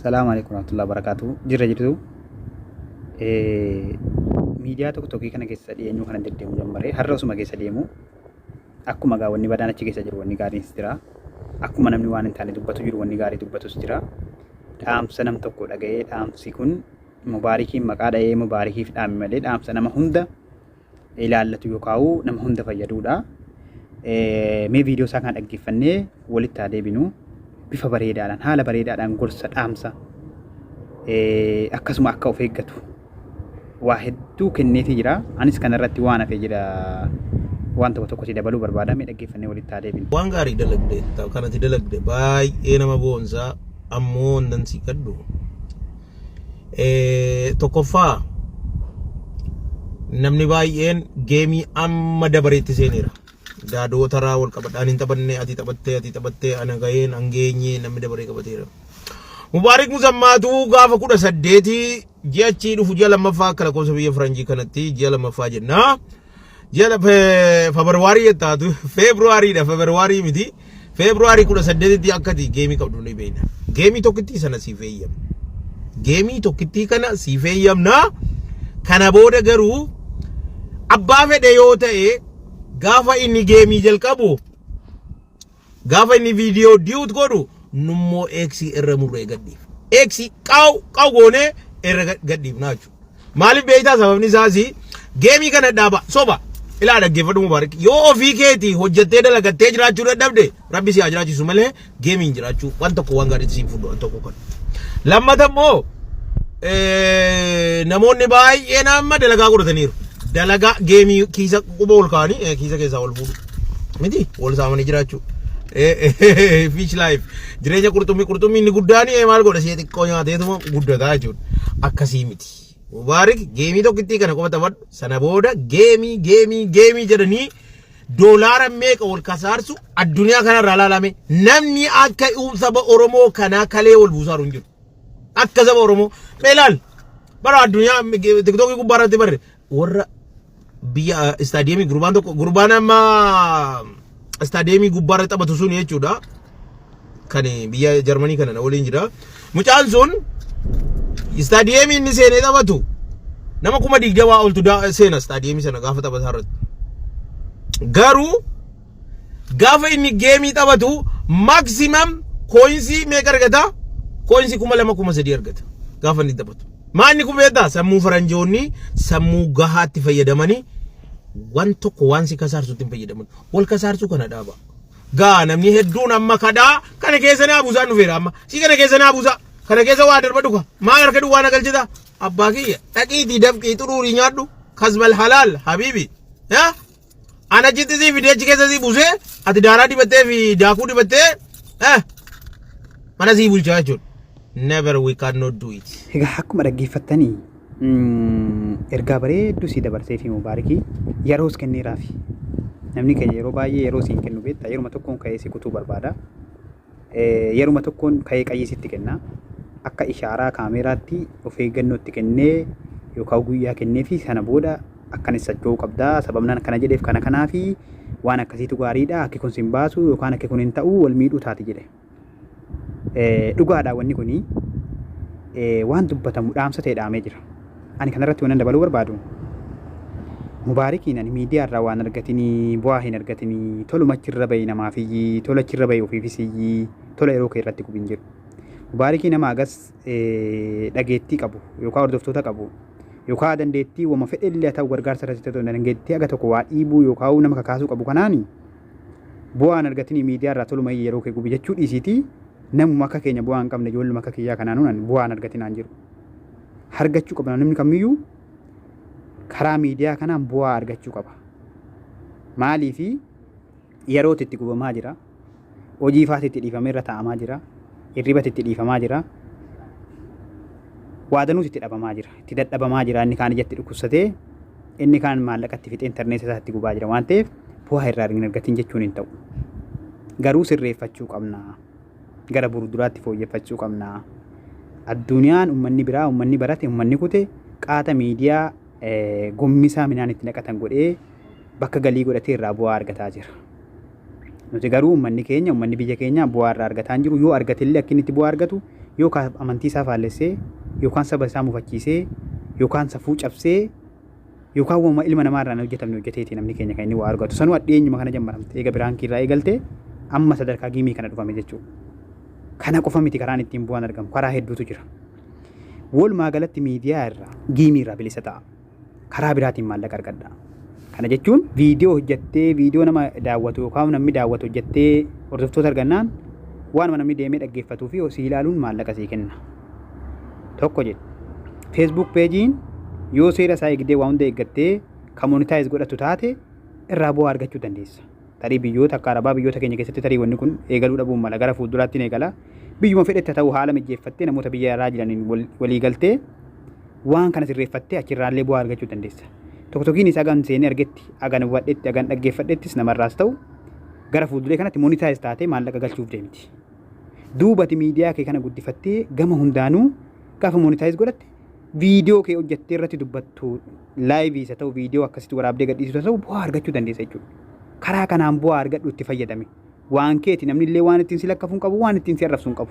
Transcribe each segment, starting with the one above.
Salaamu alaikum warahmatullahi wabarakatuh. Jirra jirtu. Miidiyaa tokko tokkii kana keessa dhiyeenyuu kana deddeemu jammaree har'a osuma keessa deemu akkuma gaa wanni badaan achi keessa jiru wanni gaariinis jira. Akkuma namni waan hin taane dubbatu jiru wanni gaarii dubbatus jira. Dhaamsa nam tokko dhaga'ee dhaamsi kun Mubaarikiin maqaa dha'ee Mubaarikiif dhaame malee dhaamsa nama hunda ilaallatu yookaan nama hunda fayyaduudha. Mee viidiyoo isaa kana dhaggeeffannee walitti haa deebinu. Bifa bareedaadhaan haala bareedaadhaan gorsa dhaamsa akkasuma akka of eeggatu waa hedduu kenneefii jira. Anis kanarratti waan hafe jira waan tokko tokko si dabaluu barbaada. Mee dhaggeeffannee walitti haa deebinu. Waan gaarii dalagde kanatti dalagde baay'ee nama boonsaa ammoo nan si kadhu. Tokkoffaa, namni baay'een geemii amma dabareetti seeneera. Daadoo taraa wal qabadhaan hin taphanne, ati taphattee, ati taphattee, ana gaheen hangeenye, namni dabaree qabateera. Mubaarik Muzammaatuu gaafa 18 ji'achii dhufu, ji'a lammaffaa, akka lakkoofsa biyya faranjii kanatti ji'a lammaffaa jenna. Ji'a Feebruwaarii jettaatu, Feebruwaariidha, Feebruwaarii miti. Feebruwaarii 18tti akkati geemii qabdu ni beekna. Geemii tokkittii sana siif eeyyamna. Geemii tokkittii kana siif eeyyamna. Kana booda garuu abbaa fedhe yoo ta'e, gaafa inni geemii jalqabu, gaafa inni viidiyoo duet godhu, nummoo eeksii irra murree gadhiifna. Eeksii qaw qaw goonee irra gadhiifna jechuudha. Maaliif beektaa? Sababni isaas geemii kana dhaaba soba. Ilaa, dhaggeeffadhu Mubaarak, yoo ofii keetii hojjettee dalagattee jiraachuu dadhabde, rabbi si haa jiraachisu malee geemiin jiraachuu waan tokko waan gaariitti siin fudhu waan tokko kan. Lammata immoo namoonni baay'een amma dalagaa godhataniiru. Dalagaa geemii kiisa quba ol kaa'anii kiisa keessaa ol fuudhu. Miti wal saamanii jiraachuu. Fish life, jireenya qurxummii. Qurxummii inni guddaan maal godha? Ishee xiqqoo nyaateetuma guddataa jechuudha. Akkasii miti. Mubaarik, geemii tokkittii kana qofa taphadhu. Sana booda geemii geemii geemii jedhanii doolaara meeqa wal kasaarsu addunyaa kanarraa ilaalame, namni akka saba Oromoo kanaa kalee wal buusaa hin jiru. Akka saba Oromoo. Mee ilaal, bara addunyaa TikTokii gubbaa irratti barre warra biyya istaadiyeemii, gurbaan tokko, gurbaan amma istaadiyeemii gubbaa irratti taphatu sun jechuudha. Kan biyya Jarmanii kana na waliin jira. Mucaan sun istaadiyeemii inni seenee taphatu nama 20,000 oltu seena istaadiyeemii sana gaafa taphataa irratti. Garuu gaafa inni geemii taphatu maximum coinsii meeqa argata? Coinsii 2,000, 3,000 argata gaafa inni taphatu. Maa inni kun beektaa? Sammuu faranjoonni sammuu gahaatti fayyadamanii waan tokko waan si kasaarsutti hin fayyadaman. Wal kasaarsuu kana dhaaba. Gaa namni hedduun amma kadhaa kana keessa naa buusaa dhufeera amma. Si kana keessa naa buusaa. Kana keessa waa darba dhuka. Maal harka duwwaa na galchita? Abbaa kiyya, dhaqiitii dafqii xuruurii nyaadhu. Kasbal halaal habiibi. Yaa? Ana achitti si fidee achi keessa si buusee, ati daaraa dibattee fi daakuu dibattee mana sii bulchaa jechuudha. Never, we cannot do it. Egaa akkuma dhaggeeffattanii ergaa bareedduu si dabarsee fi Mubaarikii yeroos kenneeraafi. Namni keenya yeroo baay'ee yeroo siin kennu beektaa, yeruma tokkoon ka'ee si kutuu barbaada. Yeruma tokkoon ka'ee qayyii sitti kenna. Akka ishaaraa kaameeraatti of eeggannoo itti kennee yookaan guyyaa kennee fi sana booda akkanis socho'uu qabdaa. Sababnaan kana jedheef kana kanaafi waan akkasiitu gaariidha. Akki kun sin baasu yookaan akki kun hin ta'u, wal miidhuu taati jedhe. Dhugaadha, wanni kuni waan dubbatamu dhaamsa ta'e dhaamee jira. Ani kanarratti wannan dabaluu barbaadu. Mubaarikiin ani miidiyaa irraa waan argatinii, bu'aa hin argatinii, toluma achirra bahi namaaf iyyii, tola achirra bahi ofiifis iyyii, tola yeroo kee irratti gubin jedhu. Mubaarikii nama agas dhageettii qabu yookaan hordoftoota qabu yookaan dandeettii wama fedhe illee haa ta'u gargaarsa irratti ta'u dandeettii aga tokko waa dhiibuu yookaan nama kakaasuu qabu kanaani bu'aan argatinii miidiyaa irraa toluma yeroo kee gubi jechuu dhiisiitii, namuma akka keenya bu'aa hin qabne, ijoolluma akka kiyyaa kanaanuun ani bu'aan argatinaan jiru. Argachuu qabna, namni kamiyyuu karaa miidiyaa kanaan bu'aa argachuu qaba. Maaliifi yerootti itti gubamaa jira. Hojii faati itti dhiifamee irra taa'amaa jira. Hirribatti itti dhiifamaa jira. Waa danuutu itti dhabamaa jira. Itti dadhabamaa jira. Inni kaan ijatti dhukkubsatee, inni kaan maallaqatti fixee intarneeta isaa itti gubaa jira waan ta'eef bu'aa irraa hin argatin jechuun hin ta'u. Garuu sirreeffachuu qabna. Gara fuulduraatti fooyyeffachuu qabna. Addunyaan uummanni biraa, uummanni barate, uummanni kute qaata miidiyaa gommisaa midhaan itti naqatan godhee bakka galii godhatee irraa bu'aa argataa jira. Nuti garuu uummanni keenya, uummanni biyya keenya bu'aa irraa argataa hin jiru. Yoo argate illee akka inni itti bu'aa argatu Yookaan amantii isaa faallessee, yookaan saba isaa mufachiisee, yookaan safuu cabsee, yookaan waanuma ilma namaa irraan hojjetamne hojjeteeti namni keenya kan inni waa argatu. Sanuu dhiyeenyuma kana jammaramte eega piraankii irraa eegaltee amma sadarkaa giimii kana dhufame jechuudha. Kana qofa miti karaan ittiin bu'aan argamu, karaa hedduutu jira. Walumaa galatti miidiyaa irraa giimii irraa bilisa ta'a. Karaa biraatiin maallaqa argadha. Kana jechuun viidiyoo hojjettee viidiyoo nama daawwatu yookaan namni daawwatu hojjettee hordoftoota argannaan waanuma namni deemee dhaggeeffatuu fi si ilaaluun maallaqa sii kenna. Tokko jedhe. Facebook peejiin yoo seera isaa eegdee waa hunda eeggattee kan monetize godhatu taate irraa bu'aa argachuu dandeessa. Tarii biyyoota akka Arabaa biyyoota keenya keessatti tarii wanni kun eegaluu dhabuun mala, gara fuulduraatti ni eegala. Biyyuma fedhetti haa ta'u haala mijeeffattee namoota biyya alaa jiraniin walii galtee waan kana sirreeffattee achirraallee bu'aa argachuu dandeessa. Tokko tokkiin isaa agan seenee argetti, agan hubadhetti, agan dhaggeeffadhettis namarraas ta'u gara fuulduree kanatti monetize taatee maallaqa galchuuf deemti. Duubati miidiyaa kee kana guddifattee gama hundaanuu gaafa monetize godhatte viidiyoo kee hojjettee irratti dubbattu, live isa ta'u, viidiyoo akkasitti waraabdee gadhiisu ta'u, bu'aa argachuu dandeessa jechuudha. Karaa kanaan bu'aa argadhu, itti fayyadame. Waan keeti, namni illee waan ittiin si lakkafu hin qabu, waan ittiin si arrabsu hin qabu.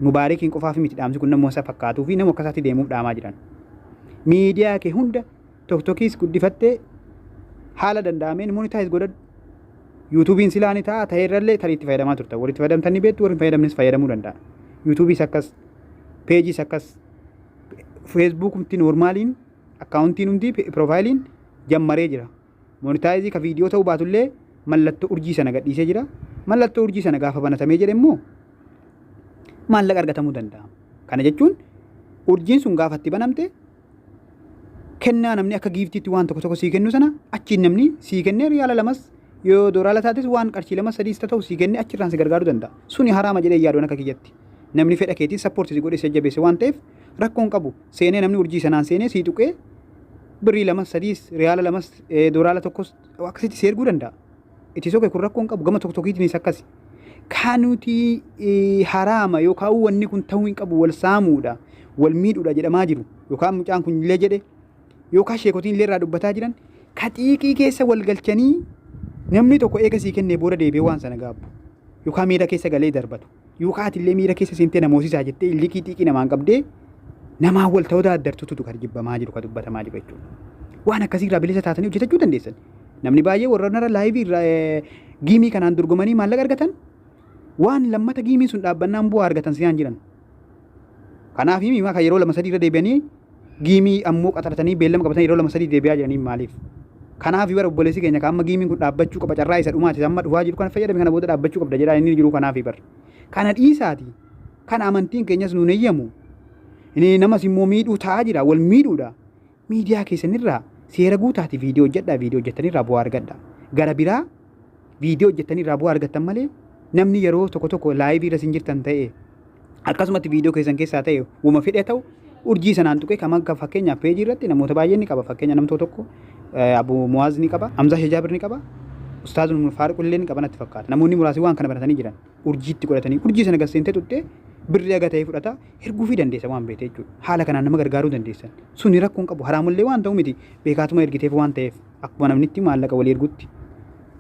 Mubaarikiin qofaaf miti dhaamsi kun, nama isa fakkaatuu fi nama akkasaatti deemuuf dhaamaa jiran. Miidiyaa kee hunda TikTokiis guddifattee haala danda'ameen monetize godhadhu. YouTubeiin silaa ni ta'a ta'e irrallee tarii itti fayyadamaa turta. Warri itti fayyadamtan ni beektu, warri hin fayyadamnes fayyadamuu danda'a. YouTubeis akkas, peejiis akkas, Facebookumti normaliin accountiin hundi profileiin jammaree jira. Monetize ka viidiyoo ta'uu baatullee mallattoo urjii sana gadhiisee jira. Mallattoo urjii sana gaafa banatamee jedhe immoo maallaqa argatamuu danda'a. Kana jechuun urjiin sun gaafa itti banamte kennaa namni akka giftiitti waan tokko tokko sii kennu sana achiin namni sii kennee riyaala lamas yoo doolaara taates waan qarshii lama sadiis ta'u sii kennee achirraan si gargaaruu danda'a. Suni haraama jedhee yaaduun akka kiyyatti. Namni fedha keetiin support si godhee si jajjabeesse waan ta'eef rakkoon qabu. Seenee namni urjii sanaan seenee sii tuqee birrii lamas sadiis riyaala lamas doolaara tokkos akkasitti si erguu danda'a. Itti soqe kun rakkoon qabu, gama tokko tokkiitiinis akkasi. Kan nuti haraama yookaan wanni kun ta'uu hin qabu, wal saamuudha, wal miidhuudha jedhamaa jiru, yookaan mucaan kun illee jedhe yookaan sheekotiin illee irraa dubbataa jiran, ka xiiqii keessa wal galchanii namni tokko eega sii kennee booda deebi'ee waan sana gaabbu yookaan miira keessa galee darbatu yookaan ati illee miira keessa seentee namoosisaa jettee illikii xiiqii namaan qabdee namaan wal ta'uu daaddartutu kan jibbamaa jiru, kan dubbatamaa jiru jechuudha. Waan akkasii irraa bilisa taatanii hojjetachuu dandeessan. Namni baay'ee warra nara live irraa giimii kanaan dorgomanii maallaqa argatan waan lammata giimiin sun dhaabbannaan bu'aa argatan siyaan jiran. Kanaaf himaa kan yeroo lama sadii irra deebi'anii giimii ammoo qaxaratanii beellama qabatanii yeroo lama sadii deebi'aa jiranii maaliif? Kanaaf bara obboleessi keenya kan amma giimiin kun dhaabbachuu qaba, carraa isa dhumaati amma dhufaa jiru kana fayyadame, kana booda dhaabbachuu qabda jedhaa inni jiru kanaaf bara. Kana dhiisaati. Kana amantiin keenyas nuun eeyyamu. Inni namas immoo miidhuu ta'aa jira, wal miidhuudha. Miidiyaa keessanirraa seera guutaati viidiyoo hojjedhaa, viidiyoo hojjettanirraa bu'aa argadha. Gara biraa viidiyoo hojjettanirraa bu'aa argattan malee namni yeroo tokko tokko live irra isin jirtan ta'e, akkasumatti viidiyoo keessan keessaa ta'e, wuma fedhe ta'u, urjii sanaan tuqee kan akka fakkeenyaaf peejii irratti namoota baay'een ni qaba. Fakkeenya namtoo tokko Abu Muwaaz ni qaba, Hamzaa Shajaabir ni qaba, Ustaaz Faaruq illee ni qaba natti fakkaata. Namoonni muraasni waan kana baratanii jiran urjiitti godhatanii urjii sana gasseentee tuqxee birrii haga ta'e fudhata, erguu fi dandeessa waan beekte jechuudha. Haala kanaan nama gargaaruu dandeessan. Suni rakkoon qabu, haraamullee waan ta'u miti, beekaatuma ergiteef waan ta'eef akkuma namni itti maallaqa walii ergutti.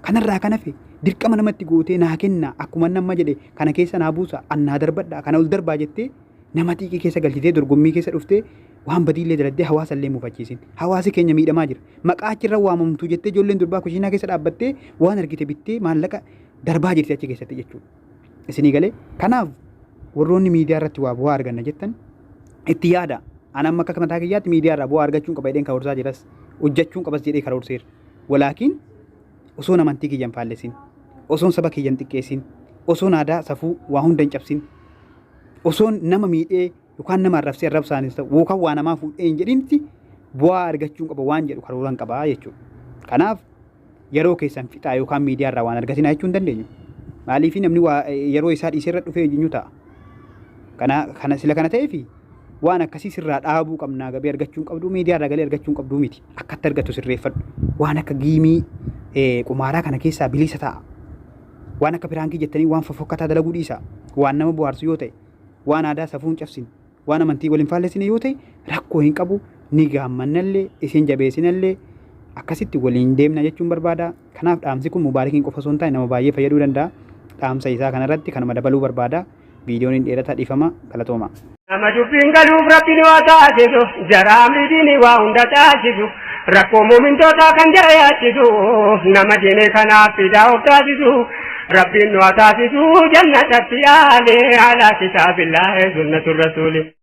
Kanarraa kan hafe dirqama namatti gootee naa kenna, akkuma nama jedhe kana keessa naa buusa, an naa darbadha, kana ol darbaa jettee nama xiiqii keessa galchitee dorgommii keessa dhuftee waan badiillee daladdee hawaasa illee mufachiisin. Hawaasi keenya miidhamaa jira. Maqaa achirra waamamtu jettee ijoolleen durbaa kushiinaa keessa dhaabbattee waan argite bittee maallaqa darbaa jirti achi keessatti jechuudha. Isinii galee? Kanaaf warroonni miidiyaa irratti waa bu'aa arganna jettan itti yaada. Ani amma akka mataa kiyyaatti miidiyaa irraa bu'aa argachuun qaba jedheen karoorsaa jiras. Hojjechuun qabas jedhee karoorseera. Walaakiin osoon amantii kiyya hin faallessin, osoon saba kiyya hin xiqqeessin, osoon aadaa safuu waa hunda hin cabsin, osoon nama miidhee yookaan nama arrabsee arrabsaanis ta'u yookaan waa namaa fuudhee hin jedhinitti bu'aa argachuun qaba waan jedhu karooran qaba jechuudha. Kanaaf yeroo keessan fixaa yookaan miidiyaa irraa waan argatinaa jechuu hin dandeenyu. Maaliif namni waa yeroo isaa dhiisee irra dhufee eenyu ta'a. Kana sila kana ta'eefi waan akkasii sirraa dhaabuu qabnaa, gabii argachuu hin qabdu, miidiyaa irraa galii argachuu hin qabdu miti. Akkatti argattu sirreeffadhu. Waan akka giimii qumaaraa kana keessaa bilisa ta'a. Waan akka piraankii jettanii waan fofokkataa dalaguu dhiisa. Waan nama bohaarsu yoo ta'e, waan aadaa safuu hin cabsine, waan amantii waliin faallessine yoo ta'e rakkoo hin qabu, ni gaammannallee, isin jabeessinallee, akkasitti waliin deemna jechuun barbaada. Kanaaf dhaamsi kun Mubaarikiin qofa osoo hin taane nama baay'ee fayyaduu danda'a. Dhaamsa isaa kanarratti kanuma dabaluu barbaada. Viidiyoon hin dheerata, dhiifama, galatooma. Nama dubbiin galuuf Rabbiin waa taasisu, jara amriitiin waa hunda taasisu, rakkoo muumintootaa kan jara yaachisu, nama diinee kanaaf fidaa of taasisu, Rabbiin nu haa taasisu, jannatatti yaalee, alaa kitaabillaahi sunnatu rasuuli.